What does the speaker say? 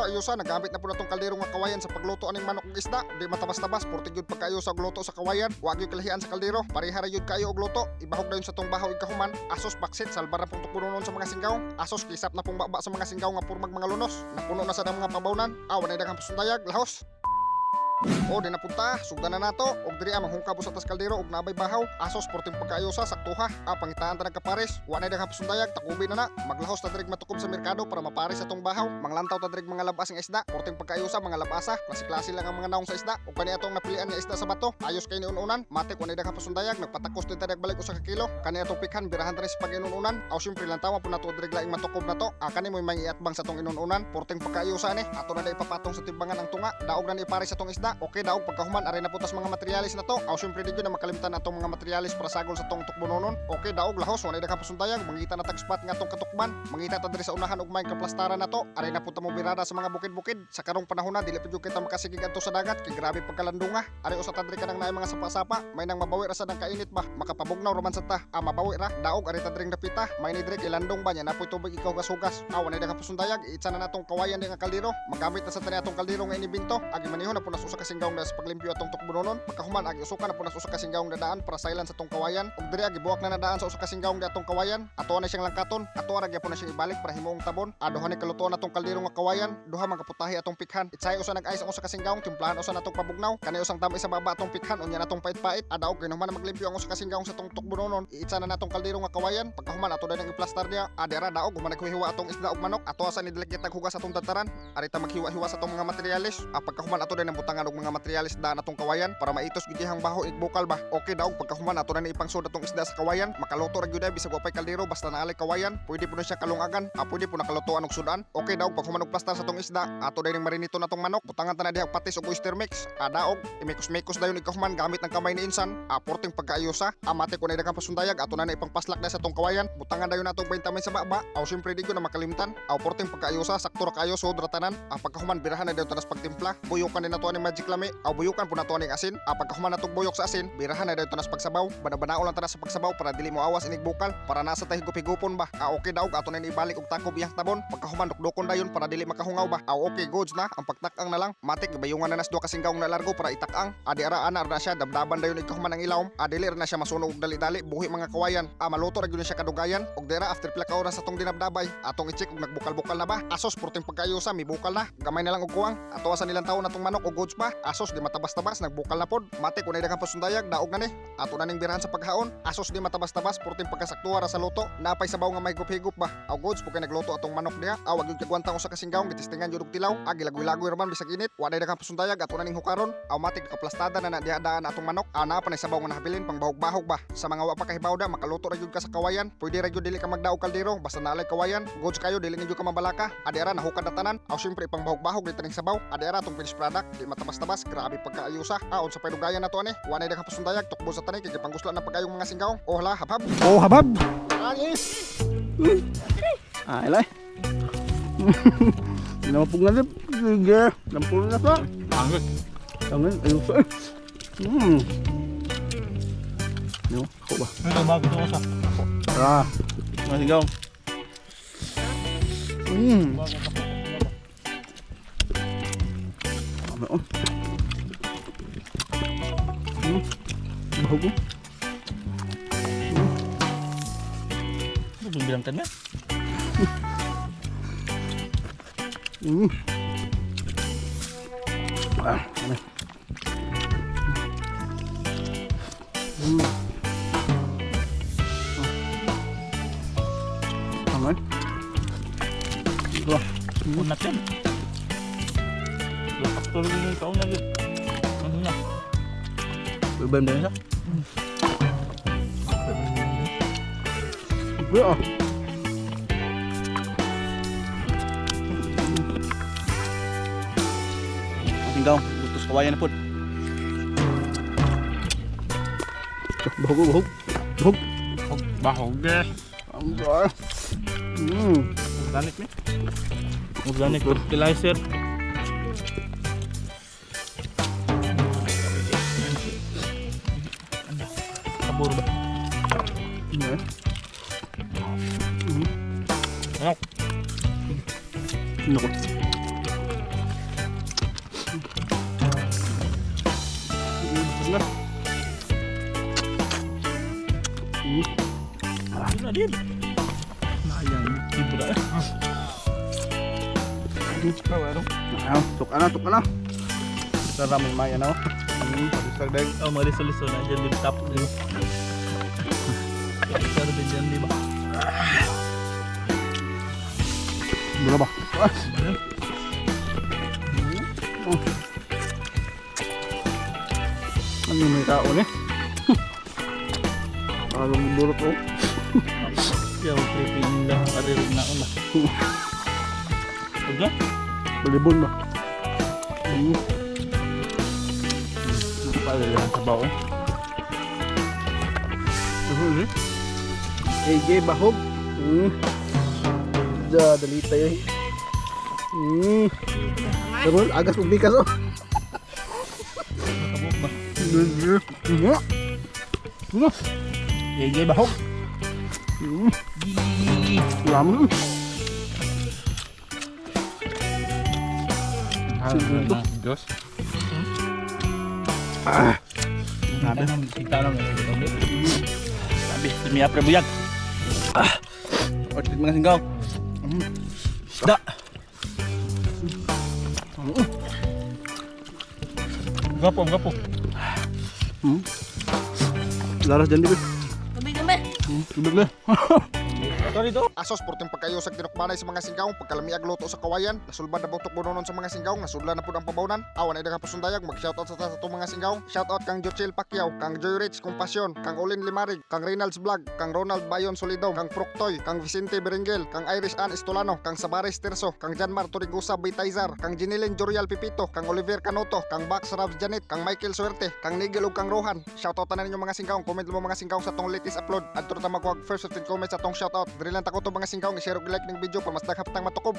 Ayusa, nagamit na po na tong kaldero nga kawayan sa pagluto aning manok ug isda. Di matabas-tabas, purtig yun pagkaayo sa luto sa kawayan. Wag yun kalahian sa kaldero, pareha ra yun kayo og luto. Ibahog dayon sa tong bahaw ikahuman. Asos baksit, salbar na pong tukbunonon sa mga singgaw. Asos kisap na pong baba sa mga singgaw nga purmag mga lunos. Napuno na sa mga pabawnan. Wanay daghang pasundayag, lahos. O di na punta, sugdan na nato. Og diri ang manghungka sa tas kaldero og nabay bahaw. Asos porting pagkaayusa saktuha. Pangitaan ta nagkapares. Wa nay daghang pasundayag, takubi na na. Maglahos ta dirig matukob sa merkado para mapares atong bahaw. Manglantaw ta dirig mga labas nga isda. Porting pagkaayusa mga labasa. Klase-klase lang ang mga naong sa isda. Ug kani atong napilian nga isda sa bato. Ayos kay ni ununan. Matik wa nay daghang pasundayag, nagpatakos din ta balik usa ka kilo. Kani atong pikhan birahan ta sa pag-inununan. Aw syempre lantawa po nato dirig laing matukob na to. Kani mo'y may iatbang sa tong inununan. Porting pagkaayusa ni. Ato na ipapatong sa timbangan ang tunga. Daog na ni ipares sa tong isda. Okay, daog pagkahuman aray na putas mga materyales na to. Aw syempre di na makalimtan atong mga materyales para sagol sa tong tukbononon. Okay, daog lahos walay daghang pasundayag, mangita na tag spot nga atong katukban. Mangita ta diri sa unahan og may kaplastaran na to. Aray na punta mo birada sa mga bukid-bukid. Sa karong panahon na dili pa jud kita makasigig adto sa dagat kay grabe pagkalandunga. Aray usa ta diri kanang naay mga sapa-sapa, may nang mabawi ra sa nang kainit ba. Makapabugnaw ra man sa ta. Mabawi ra. Daog aray ta diri dapita. May ni diri kay landong ba nya napoy tubig ikaw hugas-hugas. Walay daghang pasundayag, iitsa na natong kawayan di nga kaldero. Magamit na sa tani atong kaldero nga inibinto. Agi maniho na punas usa ka singgawng na sa paglimpyo atong tukbononon. Pagkahuman agi usukan na punas usa ka singgawng na daan para silent sa atong kawayan. Ug diri agi buwak na nadaan sa usa ka singgawng di atong kawayan. Ato na siyang langkaton. Ato ra gyapon na siyang ibalik para himuong tabon. Aduha ni kalutoan atong kaldero nga kawayan. Duha man kaputahi atong pikhan. Itsay usa nag-ice ang usa ka singgawng, timplahan usa natong pabugnaw. Kani usang tama sa baba atong pikhan unya natong pait-pait. Adaog kay human na maglimpyo ang usa ka singgawng sa atong tukbononon. Iitsa na natong kaldero nga kawayan. Pagkahuman ato dayon ang iplastar niya. Adera daog human naghiwa atong isda ug manok. Ato sa ni dili kitag hugas atong tataran. Arita maghiwa-hiwa sa atong mga materyales. Pagkahuman ato dayon ang butangan og mga materyales daan atong kawayan para maitos gyud dihang baho igbukal ba. Okay, daog pagkahuman ato na ni ipangsud atong isda sa kawayan. Makaluto ra gyud ay bisag wa pay kaldero basta naalay kawayan. Pwede po na siya kalungagan. Pwede po na kalutoan og sudan. Okay, daog paghuman og plastar sa atong isda, ato dayon marinito natong manok. Butangan ta na diha og patis ug oyster mix. Daog imekos-mekos dayon ikahuman gamit ng kamay ni insan. Porting pagkaayusa. Amate ko na daghang pasundayag, ato na na ipangpaslak na sa atong kawayan. Butangan dayon natong 20 min sa baba. Aw syempre di ko na makalimtan. Aw porting pagkaayusa, sakto ra kayo sud ra tanan. Pagkahuman birahan na dayon tanas pagtimpla. Buyukan din nato ani magic lami. Aw buyukan po nato aning asin. Pagkahuman natong buyok sa asin, birahan na dayon tanas pagsabaw. Bana-banaon lang tanas sa pagsabaw para dili mo awas inig bukal, para nasa tay higup-higupon ba. Okay, daog ato na ibalik og takob iyang tabon. Pagkahuman dukdukon dayon para dili makahungaw ba. Aw okay, goods na ang pagtak-ang na lang. Matik gibayungan na nas duha ka singgawng na largo para itak-ang. Adi ara ana ra na siya dabdaban dayon ikahuman ang ilawom. Dili ra na siya masunog og dali-dali buhi mga kawayan. Maluto ra gyud na siya kadugayan. Og dira after pila ka oras atong dinabdabay, atong i-check og nagbukal-bukal na ba. Asos porting pagkaayusa mibukal na. Gamay na lang og kuwang. Ato sa nilang taon atong manok og goods pa. Asos di matabas-tabas, nagbukal na pod. Matik unay daghang pasundayag, daog na ni. Ato na ning birahan sa paghaon. Asos di matabas-tabas, porting pagkasaktuwa ra sa luto. Napay sabaw nga mahigup-higup ba. Aw goods po kay nagluto atong manok diha. Aw wag gyud kagwantang usa ka singgawng gitistingan jud og tilaw. Gilagoy-lagoy ra man bisag init. Wa nay daghang pasundayag, ato na ning hukaron. Aw matik nakaplastada na na diha daan atong manok. Naa pa nay sabaw nga nahabilin pang bahog-bahog ba. Sa mga wa pa kahibaw da, makaluto ra gyud ka sa kawayan. Pwede ra gyud dili ka magdaog kaldero basta naalay kawayan. Goods kayo dili ninyo ka mabalaka. Adi ara nahukad na tanan. Aw syempre pang bahog-bahog dito ning sabaw. Adi ara atong finished product di matabas-tabas, grabe pagkaayusa. Unsa pay dugayan nato ani? Wa nay daghang pasundayag, tukbo sa tani kay gipangusla na pagayong mga singgawng. Oh la, habhab. Oh, habab. Ayos. Ah, ilay. Namapog na rin. Sige. Lampuro na sa. Angus. Tangin, ayun sa. No, ako ba? Ito bago ito sa. Tara. Mga sigaw. Ano? Oh. Bahog ko. Ano bilang tan ya? Ah, ano? Ah. Tama. Ito. Unat yan. Lakas tuloy yung ikaw na yun. Ano na? Iba din siya. Iba ah. Ang singgaw, lutos kawayan na po. Bahog, bahog. Bahog. Bahog eh. Ang ba? Organic ni. Organic fertilizer. Kabur ba? Yeah. Ano? Nako. Ah, tuk na, tuk na. Sarap may maya na. Pag-isag. Oh, mariso-liso na dyan din top. Di ba? Sarap din dyan, di ba? Bula ba? Ah. Oh. Ano may tao ni? Parang burot oh. Yung tripping lang, aririn na una. Huwag na? Balibon ba? Paalala sa bao. Bahog eh. AJ bahog. Da, dali tayo eh. Pero agas mong bikas oh. Nakabuk ba? Nga. Nga. AJ bahog. Lamon. Diyos. Sabi. Kita lang. Sabi, tumiya pre buyag. Outfit mga singgaw. Isda. Gapo, gapo. Laras dyan di ba? Tubig kami. Tubig na. Sorry do. Asos porting pagkayosag tinukbanay sa mga singgawng pagkalamiag luto sa kawayan, nasulbad na butok bunonon sa mga singgawng, nasudlan na pud ang pabawnan. Awan ay daghang pasundayag, mag-shoutout sa atong mga singgawng. Shoutout kang Jochel Pacquiao, kang Joy Rich Compassion, kang Olin Limarig, kang Reynolds Vlog, kang Ronald Bayon Solido, kang Pruktoy, kang Vicente Berenguel, kang Irish Ann Estolano, kang Sabares Terso, kang Janmar Torigusa Bitayzar, kang Jinilin Jorial Pipito, kang Oliver Canoto, kang Bax Rabs Janet, kang Michael Suerte, kang Nigel ug kang Rohan. Shoutout tanan ninyo mga singgawng, comment mo mga singgawng sa tong latest upload. Adto ta makuha first 15 comments sa tong shoutout. Diri lang ta ko to mga singgawng, i-share ug like ning video para mas daghang patang matukob.